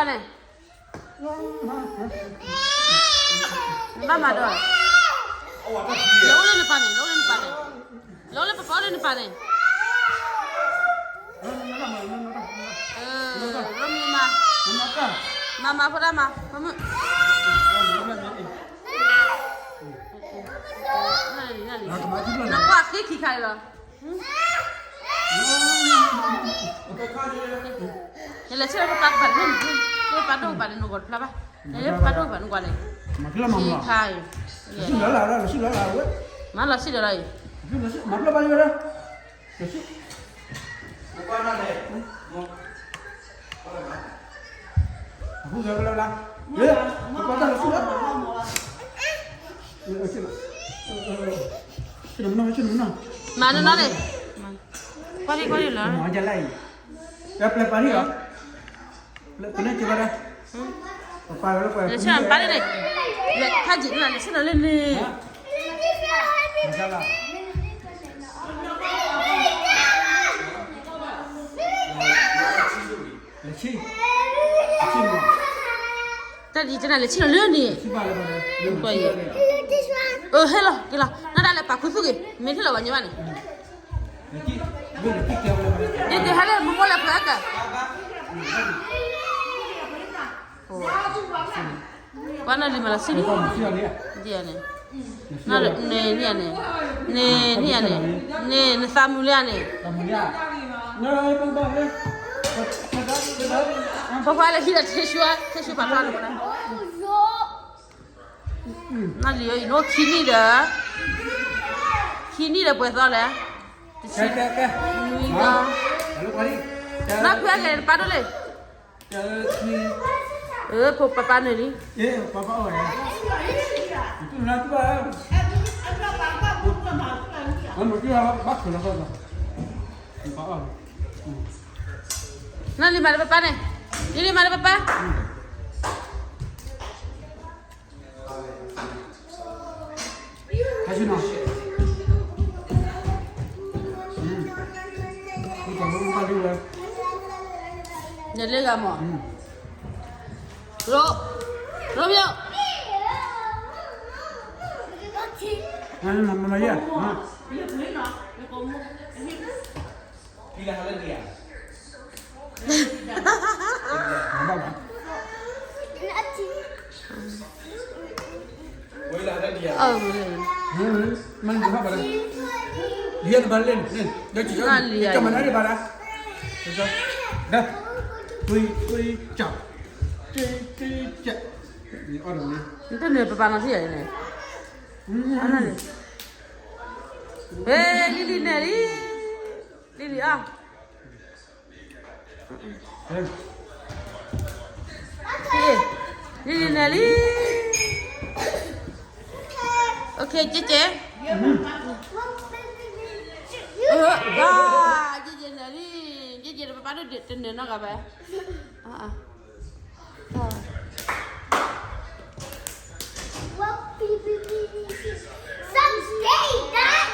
န့ၣ်, နဘၣ်မၤဒီး, လၢအိၣ်လၢနပၢ်န့ၣ်, လၢအိၣ်လၢနပၢ်န့ၣ်, လၢအိၣ်လၢပပၢ်အိၣ်လၢနပၢ်န့ၣ်, ရိမံၤမၤ, မၤမၤဖိဒၣ်မၤ, မုၢ်, နကွၢ်ဃ့ခံခါလီၤ. ယလဲၤဆ့ၣ်နီၤပၢ်ကဘၣ်, ပၢ်ဒိၣ်ကဘၣ်န့ၣ် နဂီၢ်တဖျါဘၣ်, ပၢ်ဒိၣ်ကဘၣ်န့ၣ်နကွၢ်လဲၣ်, ခံခါအံၤ, မၤလီၤဆံးဒီးလၢ်, မၤနီၢ်နီၢ်န့ၣ်, ကွၢ်လံကွၢ်လံလီၤ, ပျဲပျဲပၢ်လံလီၤ, ပနဲၣ်က့ၤဘၣ်ဒီး, ပပၢ်လၢပှဲၤ, လဲၤဆ့ၣ်နီၤပၢ်လၢန့ၣ်, လဲၤထါကံၣ်နၤ လဲၤဆ့ၣ်နီၤလၢန့ၣ်, လဲၤဆ့, တၢ်ဒ်တနၤလဲၤဆ့ၣ်နီၤလၢန့ၣ်, အၢ ဟဲလီၤက့ၤလီၤ နဒၣ်လဲၤပာ်ခူသူၣ်က့ၤ မ့ၢ်ထံၣ်လီၤဘၣ်ညီဘၣ်န့ၣ်, ဒ်တဟဲလၢမူခိၣ်လဲၤဖျါကၢ်, ကွၢ်နီၢ်လံမၤလီၤဆံၣ်န့ၣ်, န့ၣ်န့ၣ်, န့ၣ်န့ၣ်, န့ၣ်န့ၣ်, န့ၣ် နသးမုာ်လံဧါန့ၣ်, ပှၤလၢဟံၣ်ဒီး tissue, tissue ပာ်ဖျါန့ၣ်, နလံၤအံၤ နအိၣ်ခံနံၣ်ဒီး, ခံနံၣ်ဒီးပှဲၤသီလဲၣ်, တဆံ, နွံသီ, နဖျါက့ၤပၢ်ဒိၣ်လဲၣ်, အၢ ဖိပၢ်ပၢ်န့ၣ်လံ, နလံၤမၤလၢပၢ်ပၢ်န့ၣ်, လံၤလံၤမၤလၢပၢ်ပၢ် နလ့ဂၤမး, ရိ, ရိမ့ၣ်, မမယဲၢ်, အၢ, မ့ၢ်လံၤဘၣ်လၢ, လံၤနဘၣ်လၢန့ၣ်, နလံၤ, နတန့ၢ်ပပၢ်နီၤထံၣ်ယၤန့ၣ်, ဟဲ လံၤလံၤနဲၣ်လံ, လံၤလံၤအီၤ လံၤလံၤနဲၣ်လံ, ကဲကဲ, ကဲကဲနဲၣ်လံ, ကဲကဲဒီးပပၢ်ဒိၣ်တန့ၢ်နီတဂၤဘၣ်, Some day, Dad.